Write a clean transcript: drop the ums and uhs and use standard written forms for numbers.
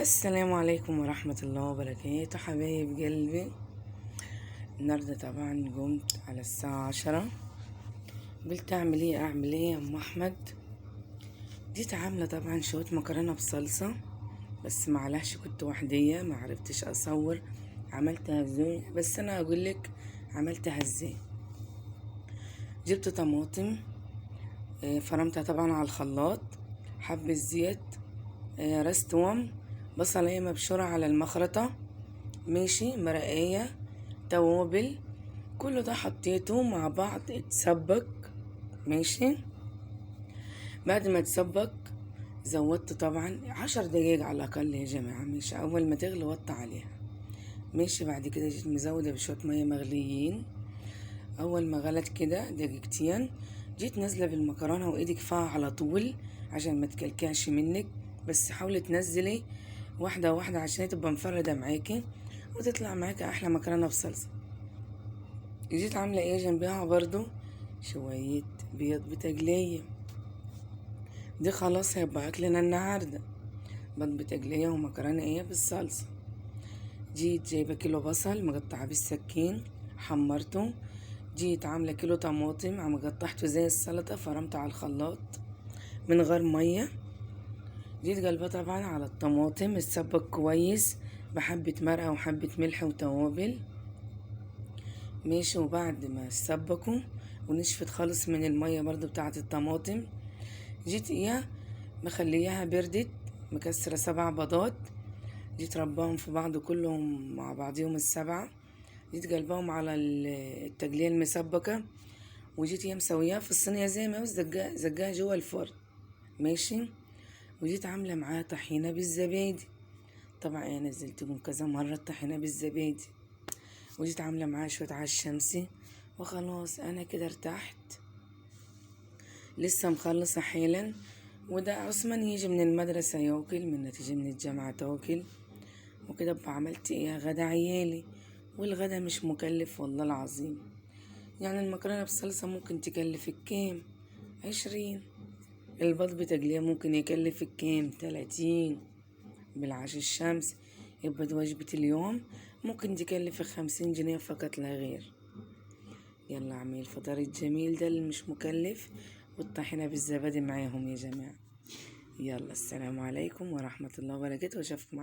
السلام عليكم ورحمة الله وبركاته حبايب قلبي. النهاردة طبعا قمت على الساعة 10، قلت اعمل ايه اعمل ايه يا ام احمد. جيت عاملة طبعا شوية مكرونة بصلصة، بس معلش كنت وحدية ما عرفتش اصور عملتها ازاي، بس انا اقولك عملتها ازاي. جبت طماطم، فرمتها طبعا على الخلاط، حبة زيت، راس توم، بصلية مبشورة على المخرطة، ماشي، مرقاية، توابل، كله ده حطيته مع بعض اتسبك، ماشي. بعد ما اتسبك زودت طبعا 10 دقايق على الاقل يا جماعة، ماشي. اول ما تغلي وطي عليها، ماشي. بعد كده جيت مزودة بشوية مية مغليين، اول ما غلت كده دقيقتين جيت نازلة بالمكرونة، وايدك فيها على طول عشان ما تكلكعش منك، بس حاولي تنزلي واحدة واحدة عشان تبقى مفردة معاكي وتطلع معاكي احلى مكرونة بصلصة. جيت عاملة ايه جنبها برضو شوية بيض بتقلية، دي خلاص هيبقى اكلنا النهاردة، بيض بتقلية ومكرونة ايه بالصلصة. جيت جايبة كيلو بصل مقطعة بالسكين حمرته، جيت عاملة كيلو طماطم عم قطعته زي السلطة فرمته على الخلاط من غير مية. جيت قلبها طبعا على الطماطم اتسبك كويس بحبة مرقة وحبة ملح وتوابل، ماشي. وبعد ما اتسبكوا ونشفت خالص من المية برضو بتاعة الطماطم، جيت ايه مخليها بردت، مكسرة 7 بيضات، جيت رباهم في بعض كلهم مع بعضيهم ال7، جيت قلبهم على التقلية المسبكة، وجيت ايه مسوياها في الصينية زي ما هي، زقاها جوا الفرن، ماشي. وجيت عاملة معاها طحينة بالزبادي، طبعا انا نزلتكم كذا مرة الطحينة بالزبادي، وجيت عاملة معاها شوية عيش شمسي، وخلاص انا كده ارتحت. لسه مخلصة حالا، وده عثمان يجي من المدرسة ياكل، من تيجي من الجامعة تاكل، وكده ابقى عملت ايه غدا عيالي. والغدا مش مكلف والله العظيم، يعني المكرونة بالصلصة ممكن تكلفك كام؟ 20. البيض بتقلية ممكن يكلفك كام؟ 30. بالعيش الشمس يبقى دي وجبة اليوم ممكن تكلفك 50 جنيه فقط لا غير. يلا اعمل الفطار الجميل ده اللي مش مكلف، والطحينة بالزبادي معاهم يا جماعة. يلا السلام عليكم ورحمة الله وبركاته، واشوفكم.